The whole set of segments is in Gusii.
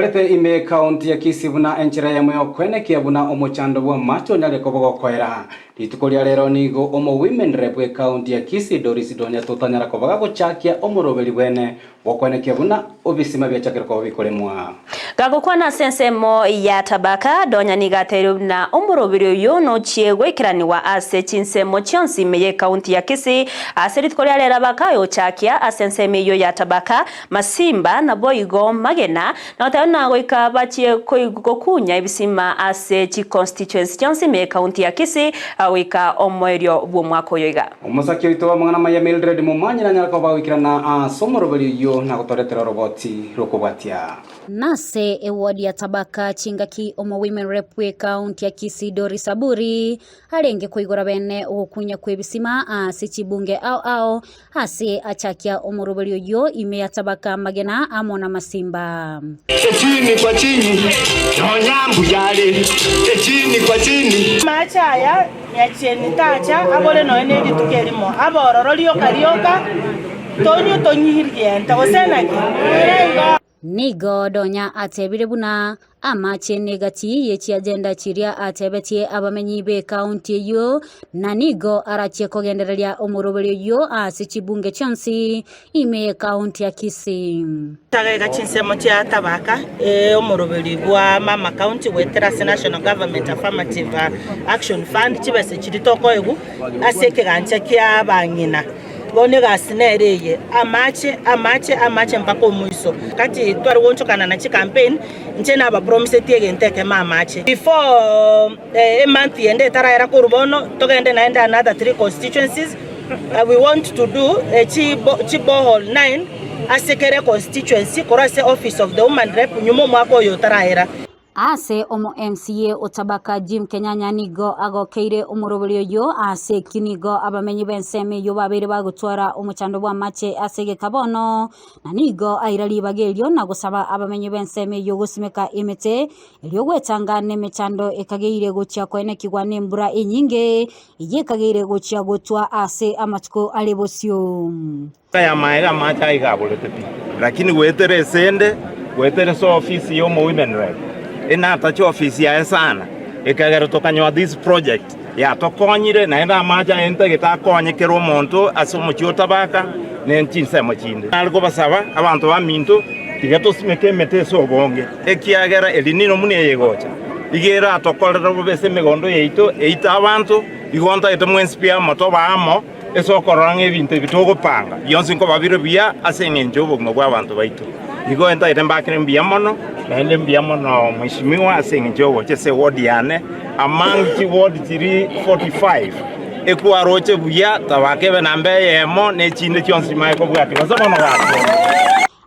Barete ime ekaunti ya Kisii buna enchera eyemo y'okoenekia buna omochando bw'amache onyare koba ogokoera. Rituko ria rero nigo omo Women Rep bw'ekaunti ya Kisii Doris Donya totanyara koba gagochakia omoroberi bwene bw'okoenekia buna obisima biachakire koba bikoremwa. Gagokwana ase ensemo ya Tabaka, Donya nigo ateirwe buna omoroberi oyio nochie goikeranigwa ase chinsemo chionsi ime y'ekaunti ya Kisii ase rituko ria rero bakayochakia ase ensemo eyio ya Tabaka Masimba naboigo Magena, na goteba buna goika bachie gokunya ebisima ase chiconstituency chionsi ime y'ekaunti ya Kisii goika omoerio bw'omwaka oyo iga. Omosaki oito bw'amang'ana amaya Mildred Momanyi nanyare koba goikerana ase omoroberi oyio na gotoretera oroboti rw'okobwatia. Nase eward ya Tabaka chingaki omo Women Rep bw'ekaunti ya Kisii Doris Aburi arenge koigora bene ogokunya kw'ebisima ase chibunge ao ao Ase achakia omoroberi oyio ime ya tabaka amagena amo namasimba. Echini kwa chini, nonya mbuya are, echini kwa chini. Amache aya nyachieni tacha abore nonya ne rituko erimo, abe ororo rioka rioka, tonywe tonyihirie ente, gose naki? Igo. Nigo Donya atebire buna amache negati ye chiagenda chiria atebetie abamenyi b'ekaunti eyio na nigo arachie kogendereria omoroberi oyio ase chibunge chionsi ime y'ekaunti ya Kisii. Chagega chinsemo chia Tabaka omoroberi bwa Mama County goetera ase National Government Affirmative Action Fund chibesa chiria tokoegwa ase ekegancha kia abang'ina. Bono egasi nere eye, amache, amache, amache mpaka omoiso. Gati tware goonchokana na chicampaign, inche nabapromisetie egento ekemo amache. Before emonth ende etaraera korwa bono, togende naende another three constituencies, we want to do chiborehole nine ase kera econstituency korwa ase office of the woman rep nyuma omwaka oyo otaraera. Ase omo MCA o Tabaka Jim Kenyanya nigo agokeire omoroberi oyio ase ekio nigo abamenyi b'ensemo eyio babeire bagotwara omochando bw'amache ase egeka bono na nigo aira ribaga erio na gosaba abamenyi b'ensemo eyio gosimeka emete erio gwetanga nemechando ekageire gochia koenekigwa nembura enyinge eyio ekageire gochia gotwa ase amatuko are bosio. Aya amaega amache aiga aborete pi, lakini goetera esende, goetera ase ofisi ya omo women rep, enatache ofisi yaye sana, ekagera tokanyoa this project yatokonyire naende amache aye ntagete akonye kera omonto ase omochie o Tabaka ne chinsemo chinde. Nare kobasaba abanto baminto tiga tosimeke emete ase obonge, ekiagera eri nino buna eye egocha, iga eratokorere bobe ase emegondo yaito, eite abanto, igo ntagete mwensi pi amo tobe amo. Ase okorora ng'a ebinto ebi togopanga bionsi nkoba bire buya ase engencho y'obogima bw'abanto baito. Igo ntagete mbakere mbuya mono, naende mbuya mono Mheshimiwa ase engencho y'ogocha ase eward yane, among chiward chiri 45, ekwaroche buya tabaka ebe namba eyemo na echinde chionsi chimanye kobwatia gose bono gaki.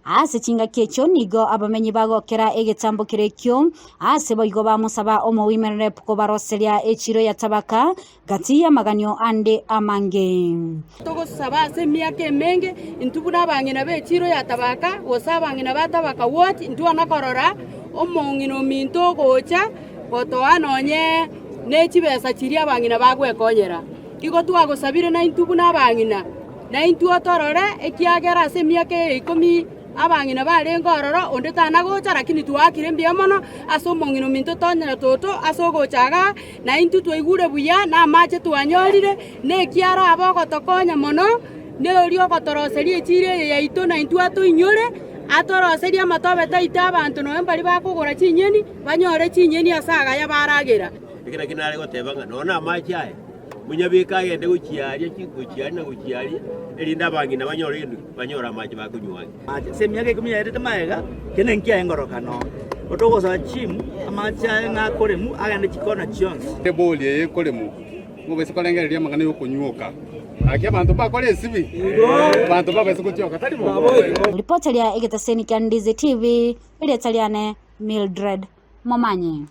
Ase chingaki echio nigo abamenyi bagokera egetambo keria ekio, ase boigo bamosaba omowomen rep kobaroseria echiro ya Tabaka gati y'amaganio ande amange. Togosaba ase emiaka emenge, intwe buna abang'ina b'echiiro ya Tabaka, gose abang'ina ba Tabaka Ward, ntwana korora omong'ina ominto ogocha gotoa nonye ne chibesa chiria abang'ina bagwekonyera. Igo twagosabire naintwe buna abang'ina, naintwe otorore, ekiagera ase emiaka eye ikomi Abang'ina barenge ororo, onde tana gocha, lakini twaakire mbuya mono ase omong'ina ominto tonyora toto ase ogocha igaa, na intwe twaigure buya, na amache twanyorire, na ekiara abe ogotokonya mono, na oria ogotoroseria echiira eye yaito na intwe atoinyore, atoroserie amatobe taito abanto nonya mbaria bakogora chinyeni, banyore chinyeni ase agaya baragera. Eke nakio nare goteba ng'a nonya namache aya, monyabeke agende gochia aria, gochia aria na gochia aria, erinde abang'ina banyore gento ki? Banyore amache bakonywa ake. Ase emiaka ikomi yaetete magega, kende nkiaye ngorokano. Otogosaba Jim amache aye ng'a akoremu agende chikona chionsi. Ebori eye ekoremwa, mobise korengereria amang'ana y'okonywoka. Gaki abanto mbakore esibi, abanto mbabase gotioka, tari bo? Ripoti ria egetaseni kia Ndizi TV, erieta riane Mildred Momanyi.